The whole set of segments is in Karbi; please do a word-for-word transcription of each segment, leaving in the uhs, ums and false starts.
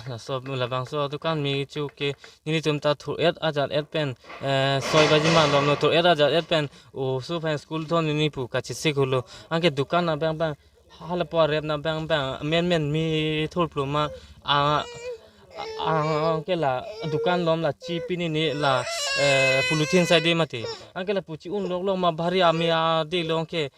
Laso labangso adukan me chu ke nelitum ta thur-et ajat et pen, eh, soi baji malom lo, thur-et ajat et pen oso aphan school thon neli pu kachesik holo. Anke dukan abang bang, halapu arep na bang bang, men men me thurpluma, a, a, anke la dukan along la chi pini ne la, eh, polythene side mati. Anke lapu chi-un lok lok ma bhari ame ade along ke,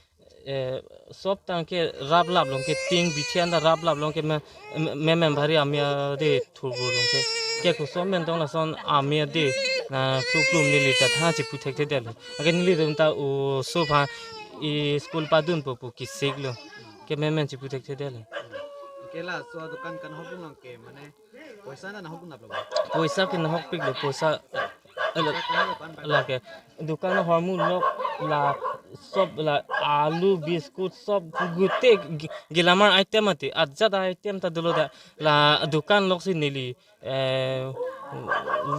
eh, sop tang ke rap lap along ke ting bithian ta rap lap along ke me, me, me bhari ame ade thurbo along ke. Ke koson men tong lason ame ade na klum klum neli ta tha chipu thekthedetlo. Anke nelitum ta oso aphan school padunpo pu kesiklo. Ke men men chipu thekthedetlo. Ke laso adukan kanhok along ke mane poisa na nahok nap lo. Poisa ke nahokpiklo, poisa, eh, Poisa kanhok pan pan. Lake dukan ahormu lok la sop la alu, biscuit, sop gute gi-, gilamar item mati, ajat item ta dolo ta, la dukan lok si neli, eh,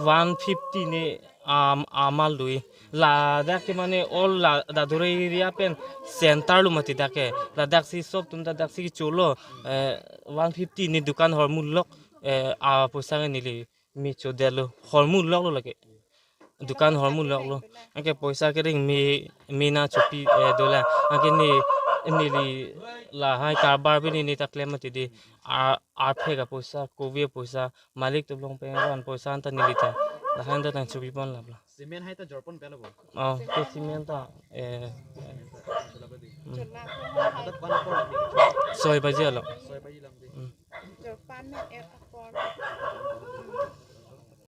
one fifty ne am, amal lui. Ladak ke mane all la Dadore area pen center lo mati dak ke. Ladak si sop atum ta dak si cholo, eh, one fifty ne dukan ahormu lok, eh, apoisa ke neli me chodetlo, ahormu lok lo lake. Dukan ahormu lok lo. Anke poisa kering me, me na chopi, eh, dolang. Anke ne, neli lahai karbar pini ne ta klem mati de. A, arphek apoisa, kove apoisa, malik atum along pen van poisa anta neli ta. Lahai anta nang chopi pon lap la. Cement hai ta jor pon pelo bo. Oh, ke cement ta, eh, Adap pan apor lam ni. Soi baji along. Soi baji lam di. Hmm. Jor pan na et apor.